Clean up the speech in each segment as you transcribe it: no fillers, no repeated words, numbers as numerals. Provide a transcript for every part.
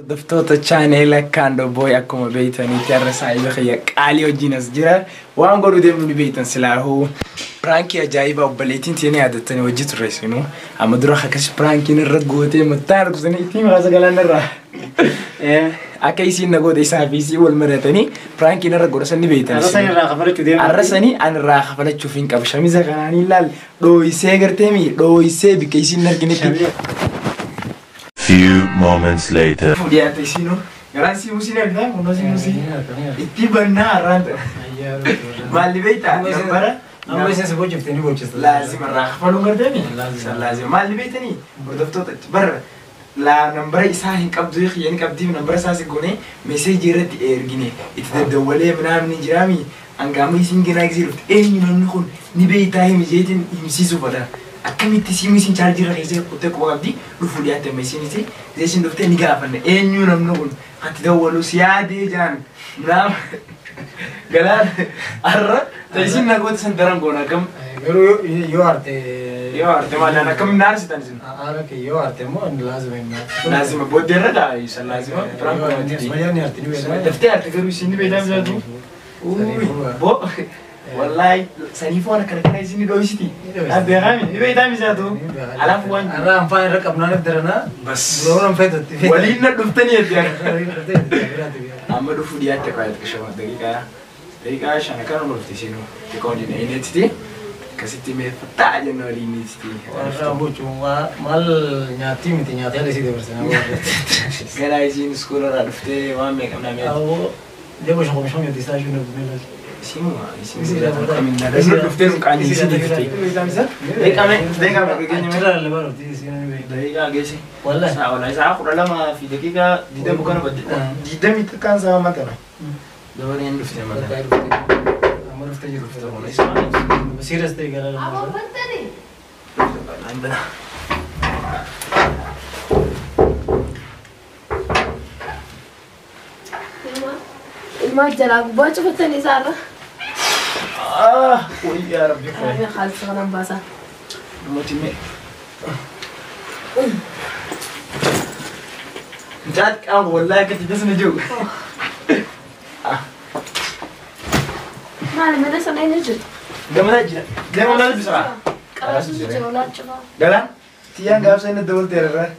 Hordoftoota chaanela Kaandoo Booy akkuma beeytanitti har'a saayiba kiyya qaalii wajjin as jira. Waan godhuu deemnu ni beeytan silaahuu. Piraankii ajaa'ibaa obboleettiin teenee yaadattanii hojii turre isinuu. Amma dura akkas piraankiin irra gootee mataa harkisanii ittiin maqaa galaan irraa. Akka isiin na goote isaa fi isii wal mari'atanii piraankiin irra godha san ni beeytan. Arra sanii irraa kafalachuu deema. Arra sanii ani irraa kafalachuuf hin qabu. Shamiza kanaan ilaal dhoohisee gartee mi dhoohisee bikka isiin arginetti. Few moments later. Dhiyaate isiinuu garaan sii musii argitaa kunnoo sii musii itti bannaa har'aan ta'e. Maalli beektaa nambara Amma isin si bochifte ni bochista. Laazima irraa kafaluun garteemi? Laazima. Laazima. Maalli beektanii hordoftoota bara laa nambara isaa hin qabdu kiyya ni qabdiif nambara isaa si goonee meeseejii irratti ergine itti daddawwalee minaamni jiraami hangaama isiin ganaa gisee dhufte eenyu namni kun ni beektaa himi jeetiin himsiisuu fada. Akkamitti siimii isin chaarjii irra keessee kuttee quba qabdi dhufuu dhiyaatte amma isiinis isin dhuftee ni gaafanne eenyu namni kun ati dawwalu si yaadee jaan naam galaan har'a ta'isiin nagoota san daran goona akkam. Garuu yoo arte. Yoo arte maalaan akkam naarsitan isin? Haala kee yoo arte immoo laazima hin Laazima booddee irra daa isa laazima Sumayyaan ni arte ni beektaa. Daftee arte garuu isin ni beektaa misaatu. Bo wallahi saniifuu waan akkana kana isin ni dho'isiti. Beekami ni beektaa misaatu. Alaaf waan. Arra anfaan irra qabnaaniif daranaa. Bas. Duroon feetutti. Waliin na dhuftanii adda. Amma dhufuu dhiyaatte qaayat qishama daqiiqaa 5 kan dhufti isinuu xiqqoo waliin eenyettiti akkasitti meeffataa jenna waliin neettiti. Warra bocuun maal nyaattii miti nyaatee ala isii dabarsina. Gara isiin iskoolarraa dhuftee waan meeqamnaa meeqa. Awoo jaba shoqomshom yooti isaa shuun dhufnee. Isiinuma isiin dhuftee nu qaanii isiin dhuftee. Daqiiqaa daqiiqaa meeqa Achirraa lallabaa dhufti isiin ni beekta. Daqiiqaa geesse. Wallahi. Sa'a walaa sa'a 12:20 kana badde. 20 takkaan sa'a matana. Dabareen dhuftee mataa. Amma dhuftee jiru. Serious ta'e gara Aboo lama. bantani. Ambana. Ilmaa jalaa gubbaa cufatanii isaarra. Ah, wayii yaa rabbi koo. Rabbi khaalisa kanan baasaa. Namatti mee. Mucaan qaama wallahi akkatti jasna jiru. Maali mana sana eenyu jira? Gamadaa jira. Deema olaa dubbisa. Qaraasisu jira olaan cufaa. Galaan tiyyaan gaafsa inni dabalteera irraa.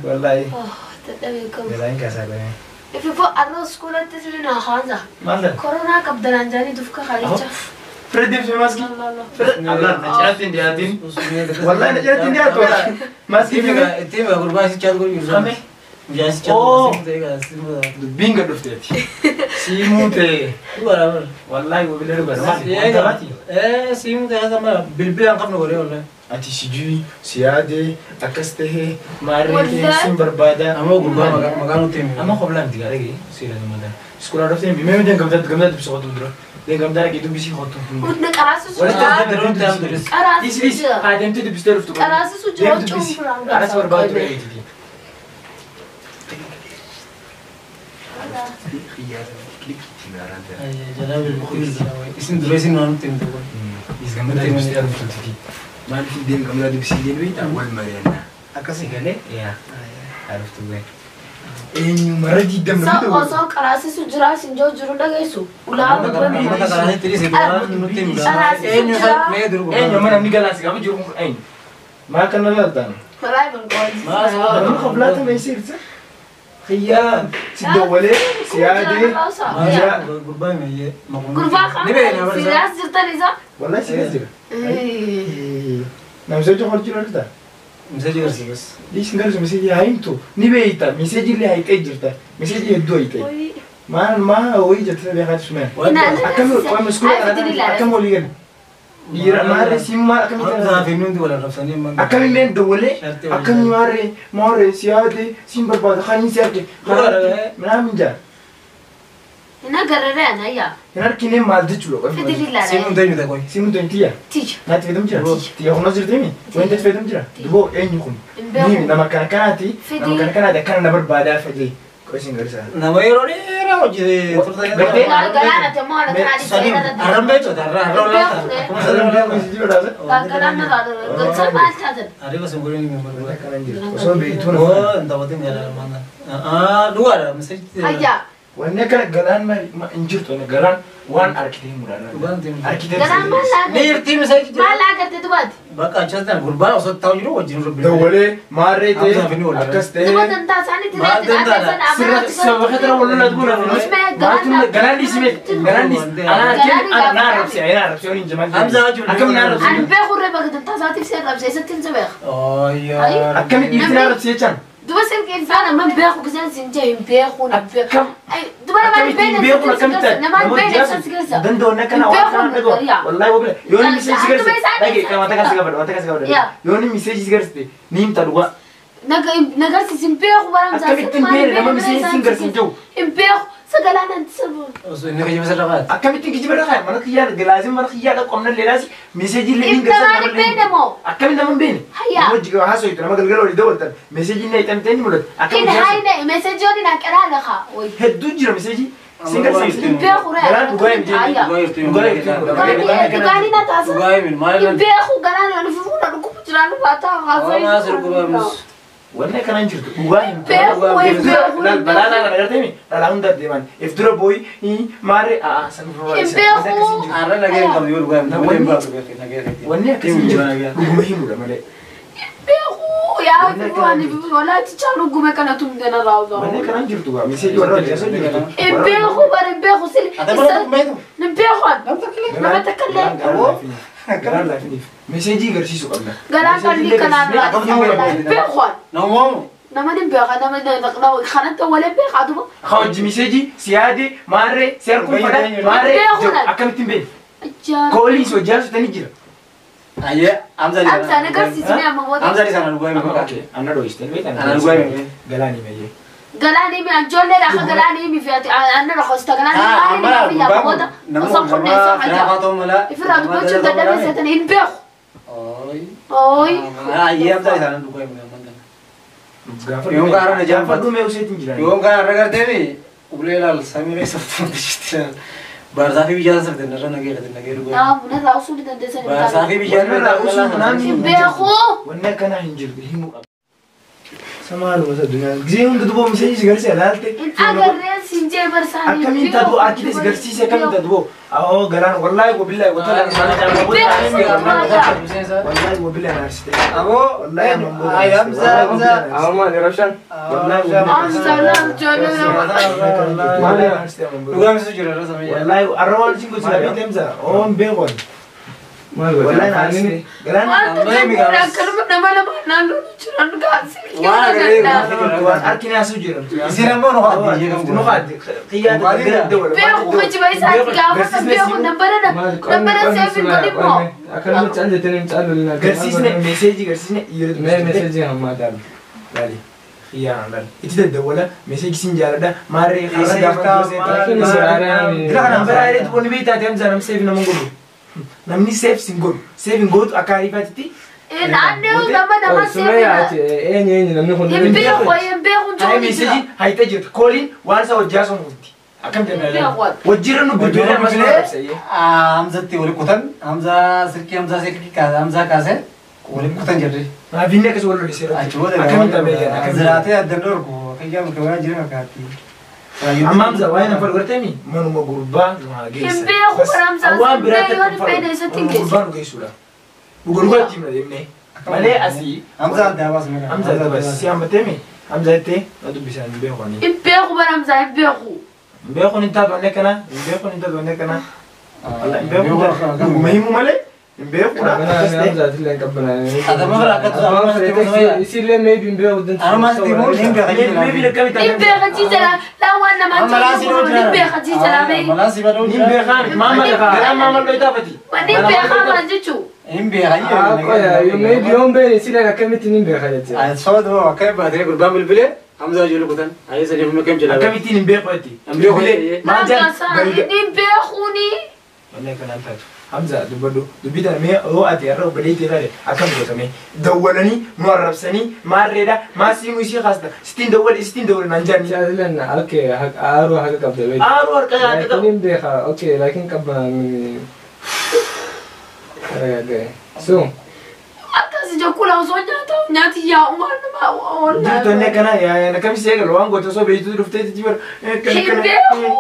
Wallahi. Dadhabee qabu. Galaan kaasaa godhame. Ififoo arra iskuulatti sirna haanza. Maal ta'e? Koronaa qabdanaan jaanii dufka khalicha. Fira deemsee maaskii. Fira Allah na cinaatti hin dhiyaatin. Wallahi na cinaatti hin dhiyaatu. Maaskii fi Ittiin gurbaa isii chaat godhu jiru. Kame? Mucaan isii chaat godhu. Dubbiin gad dhufteeti. Siimuu ta'e. Dhugaadha. Wallahi wabilee dhugaadha. Maali? Wanta baati? Siimuu ta'e sama bilbilaan qabnu godhee wallahi. Ati sijui si yaade akkas tahee maarree kee sin barbaada. Amma gurbaa maqaa nutti himi. Amma qoblaa miti gaa dhagee seera mataa. Iskuulaa dhuftee mee mee gamtaa gamtaa dubbisa qotu dura. Gamtaa dhagee dubbisii qotu. Hunda qaraasisu Walitti jira. dubbisi. Qaraasisu Dhiisi jira. haa deemtee dubbistee dhuftu. Qaraasisu jira cuunfuraan. Aras barbaadu dha. Jalaa bilbilaa isin dura isin waan nutti himte kun. Gamtaa dubbistee dhuftu. Maaliif deem gamtaa dubbisii deemee beektaa wal mari'annaa. Akkasii. Galee yaa dhuftu ga'e. Eenyu mara diidam Sa namni osoo qaraasisu jira sin joo jiru dhageessu. Ulaa dura Uummata karaanitti dhiise waan nutti himte. Qaraasisu jira. Mee dur Eenyu amma namni galaas gaafa jiru kun eenyu? Maal kana laaltaan? Malaa balqoon. Namni qoblaata meeshaa ibsa. Xiyyaa si dawwalee si yaadee. Gurbaa meeyyee. Gurbaa Ni beekna kana barsa. siyaas jirtan isa. Wallahi si jira. Namni sochii hojii argita. Miseeji garsi bas. Dhiisin garsu miseejii haa himtu ni beeyta miseejii illee hayxee jirta miseejii hedduu hayxee. Maal maa wayii jettee beekaa sumeen. Akkam waan iskuula akkam walii galu. Dhiira maarree siin maal akkamitti Zaafii nuti wal arrabsanii amma. Akkamiin meen dawwalee akkamii maarree maarree si yaade siin barbaada kan si arge minaamin jaa. Hin agarree anayyaa. Hin argine maal jechuudha. Fidili Simuun ilaalaa. teenyu ta'e. Simuun teenyu tiyya. Tiyya. Naatti fayyadamu jira. Tiyya kunuun jirti Wanti itti fayyadamu jira. Duboo eenyu kun? Hin beeku. Nama kana kanaati. Nama kana kanaati akkana na barbaadaa fajee. Qoisin garisa. Nama yeroo dheeraa hojii turtan. Galaana temmoo ana kanaa Sadi arran beektu arra arra olaata. Akkuma sadi Galaana galcha maal taatan? Ariifa sunguriin hin barbaadu. Akkanan jirtu. Osoo beektuu na. Oo hin taphatin galaan maana. Dhugaadha misirti. Hayya. Wanni akkana galaan hin jirtu galaan waan arkitee mudaan. Dhugaan ta'e. Arkitee. Galaan maal Ni laagarte? irtii misirti. Maal laagarte dubaati? Bakka achas gurbaan osoo taa'u jiru wajjin rubbi. Dawwalee maarree ta'e akkas ta'e. Duba dantaa isaanii Maal tireetti dantaadha? Sirra sababa kana wal lolaa dubuu naaf. Maaltu galaan dhiisime galaan dhiis anaa argee naa arrabse anaa arrabse waliin jamaan. Akkam naa arrabse. Ani beeku irree bakka dantaa isaatiif seen rabse isatti hin beeku. Akkami dhiirti naa arrabse jechaan. Duba silkii faana man beeku kisaan siin jee hin beeku na beeku. Duba namaan Akkamitti hin beeku akkamitti namaan beekne isaan si keessa. Danda'oon akkana waan kana dhagoo wallahi wabila yoo inni miseeji si garsiise dhagee kan wanta kan si gaafadha wanta kan si gaafadha yoo inni miseeji si garsiise ni himta dhugaa. Nagarsiis hin beeku baramsaa. Akkamitti hin beekne nama miseeji si garsiise jiru. Hin beeku sagalaan anti sabu. Osoo inni kijiba sirra qaate. Akkamitti kijiba irra kaa'e mana kiyyaa gilaasiin mana kiyyaa dhaqqoomna leelaasi miseeji illee hin Namaan hin beekne moo? Akkamitti nama hin beekne? Hayya. Nama hojii haasoo nama galgala walii dabaltan miseeji inni hiixamtee ni mul'ata. Hin Akkamitti hayne meseejoon hin aqeraa lafa. Hedduu jira miseeji. Sin garsiise. Hin beeku ree. Galaan dhugaa hin Hayya. Dhugaa hin Dhugaanii na taasa. Dhugaa himin maal Hin beeku galaan ani fufuuna dhukkubu jiraan baataa Waan sirbu baamus. Wanni akkanaa hin jirtu dhugaa hin Beeku hin beeku. Balaa kana agartee mi dhalaa hunda deeman if dura booyi maarree aa san dura Hin beeku. Arra nagee hin qabdu yoo dhugaa hin malee hin baatu beekte nagee keetti. Wanni akkasii hin jirtu dhuguma himudha malee. Beeku yaa fufu ani fufu walaa tichaan gume kana tumte na raawwa. Wanni akkanaa hin jirtu gaa miseeji warra hojii asoo jirtu. Hin beeku bara hin beeku sili. Ati bara beektu. Hin beeku nama takka illee. Galaan laafiniif miseejii agarsiisuu qabna. Galaan qalbii kanaan raawwa. Hin beeku. Namoomu. Nama hin beeku nama kanatti waliin beekaa duba. Hojii miseejii siyaade maarree si harkuun fadha maarree akkamitti hin beekne. Koolii hojii haasotanii jira. Ayyee Hamza dhiisana. Hamza agarsiisni amma booda. Hamza dhiisana dhugaa himi. Okay anna dho'iste beektan. Ana dhugaa himi. Galaan himeyyee. Galaan himi ijoollee dhaqa galaan himi fi anna dhokosta galaan himi maali himi yaa booda osoo qonneessa hajaa. Ifirraa dubbachuu dadhabee seetan hin beeku. Ooyi. Ayyee Hamza dhiisana dhugaa himi. Gaafa Yoon gaara na gaafa dhumee useetiin jira. Yoon gaara irra gartee ulee ilaal samii keessa jirti. Baarsaa fi biyyaa sirte narra nagee qatin nagee dhugaa. Naa narraa usuu ni dandeessan hin Baarsaa fi biyyaa Wanni Hin beeku. Wanni akkanaa hin jirtu himuu qabna. Samaaluma isa addunyaa. Gisee hunda duboo miseeji si garsiise ilaalte. Hin agarreen siin jee barsaanii. Akkamiin taatu arkitee si garsiise akkamiin taatu boo. Awoo galaan wallaahi wabillahi wataala wallaahi wabillahi naarsite. Aboo Wallaahi Hamza Hamza. Amma ni rabshan. Wallaahi Hamza laam ijoollee nama. wabillahi naarsite. Dhugaa misu jira irra samii. Wallaahi arra waan isin gochisa beekte Hamza. Oon beekon. Maal Wallaahi godhe? naarsite. Galaan Wanta kan akkanuma nama lama naannoo jiran gaasii. Waan agarree waan harki naasuu jira. Isin ammoo nu qaaddi. Nu qaaddi. Xiyyaa Beeku kijiba isaati gaafa beeku nambara nambara seefin godhi immoo. Akkanuma caal jettanii caalu lina. Garsiisne meseejii garsiisne Mee meseejii ammaa daal. Laali. Xiyyaan laali. Itti daddawwala meseejii sin jaaladha. Maarree har'a gaafa Laakiin Dira kana bara irratti wanni beektaa ta'e Hamza namni seef nama godhu. Namni seef sin godhu. Seef hin gootu akka ariifaatitti. Naannoo nama nama Sumayyaa seefin. ati eenyu eenyu namni kun Hin beeku hin beeku Hayi jiru. meseejii hayita jirtu. Kooliin waan isaa hojjaa sun hundi. Akkam jennaan. Wajjirra nu bilbilee ammas nu arrabsa. Hamzatti wali kutan Hamza silkii Hamza silkii kaase Hamza kaase wali kutan jirri. Maafiin akkas wal lolise. Achi booda Akkamiin ta'e akkamiin. Ziraatee adda dhorku kiyyaa muka waa jira fakkaatti. Amma Hamza waa'ee nama gartee manuma gurbaa nu haa geessan. Hin beeku Hamza Waan biraatti yoo hin beekne isatti hin geessu. Gurbaa nu geessuudha. Dhuga dhugaatti himna deemnee. Malee asii. Hamza adda baasu. Hamza adda baasu. Si hammatee mi? Hamza jettee na dubbisaan hin beeku ani. Hin beeku bara Hamza hin beeku. Hin beeku hin taatu wanne kana. Hin beeku hin taatu wanne kana. Hin beeku dhuguma himu malee hin beekudha. Akkas ta'e. Hin beeka jiijala laawwan namaa hin beeka jiijala mee. Hin beekaan maama garaan maama loo itaafati. Wanni hin beekaa maal jechuu? Hin beekaa. Akkamittiin hin beeku jetti. Hin beeku. Maal jedhan Hin beekuuni. Wallahi kanaan taatu. Hamza dubbadhu dubbii tana mee yoo ati har'a obboleettii taate akkam goota mee dawwalanii nu arrabsanii maarreedha maa siimuu isii kaasta sittiin dawwale sittiin dawwale naan jaanni. Jaalalna okay aaruu haqa qabda beektu. Aaruu harka haqa qabda. Laakiin beeka okay laakiin qabba so Akkas ija kula osoo nyaatamu nyaati yaa'umaan nama Jirtu inni akkana akkamitti eegalu waan goota osoo beektuu dhuftee jibara. Hin beeku.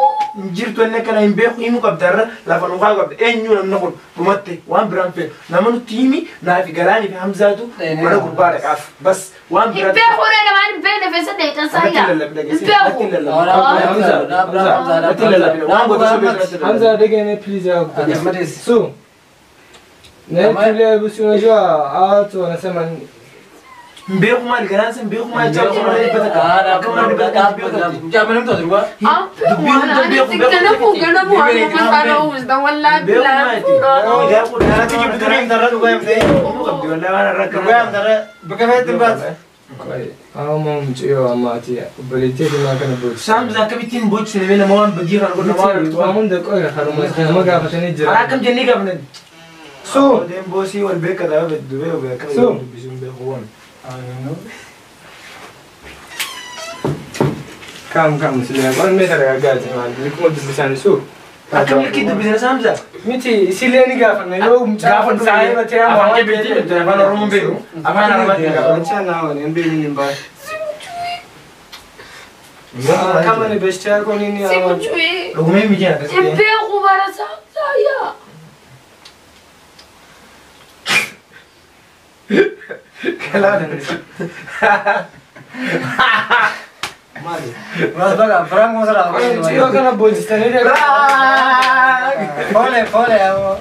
Jirtu inni akkana hin beeku himuu qabda irra lafa nukaa qabda eenyu namni kun dhumatte waan biraan feetu nama nutti himi naafi galaanii fi Hamzaatu mana gurbaa dhaqaaf bas waan Hin biraan. beeku ree namaan hin beekne feessa dheetan saa yaa. Hin beeku. Hamza dhageenye please ya so na tulia unajua watu wanasema Beeku maali galaan san beeku maali jaa akkuma dhibba akkuma dhibba Ganamu ganamu amma sana uwwisna wallaahi Beeku maali. Amma mucayyoo amma ati obboleettii himaa kana boodsi. Saamsa akkamittiin boochisne nama waan badii kana godhu nama waan Waan hunda qoya haruma nama gaafatanii jira. Karaa akkam jennee gaafanne. So Deemboosii wal beeka dhaaba dubee beeka dubbisuun beeku waan. Kam kam sila waan mee taragaaggaati maal likuma dubbisaan so. Akkam likkii dubbisne Saamsa? Miti isillee ni gaafanna yoo mucaan kun saahiba ta'e amma Afaan kee beektii afaan Oromoon beeku afaan Arabaatiin gaafanna. Acha na wani hin beekni hin baay'ee. Kama ni beshte yako nini ama Simjui. Dhugumee mijaan akkasii. Hin beeku bara saamsaa yaa. Mas baga prank masara. Mucayyoo kana boojistanii Pole pole ammo.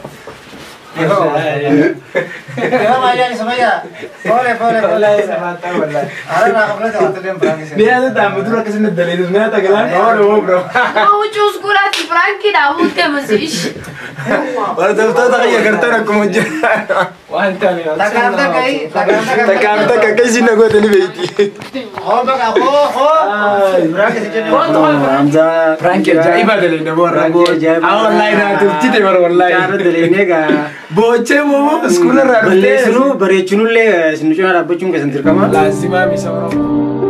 Pole pole pole. Ara na qabla ta'atleen prank Ni yaada ta'an dura akkasii daleedu ni yaada galaan oolu bro. Nama huccuu iskuulaatti piraankiidha huuttee masiish. Hordoftoota kiyya gartaan akkuma jira. Waan taane Takkaaf takka Takkaaf takka akka isin nagoota ni beekti. Hoo baga hoo hoo. Prank si jenne. Prank ajaa'ibaa daleena boorra. Prank ajaa'ibaa. Haa wallahi naa turtite bara wallahi. Jaarra daleenee gaa. Boochee moo iskuula irraa dhuftee. Balleessinuu bareechinullee isin cinaa dhaabbachuun keessan dirqama. Laazimaa misa Oromoo.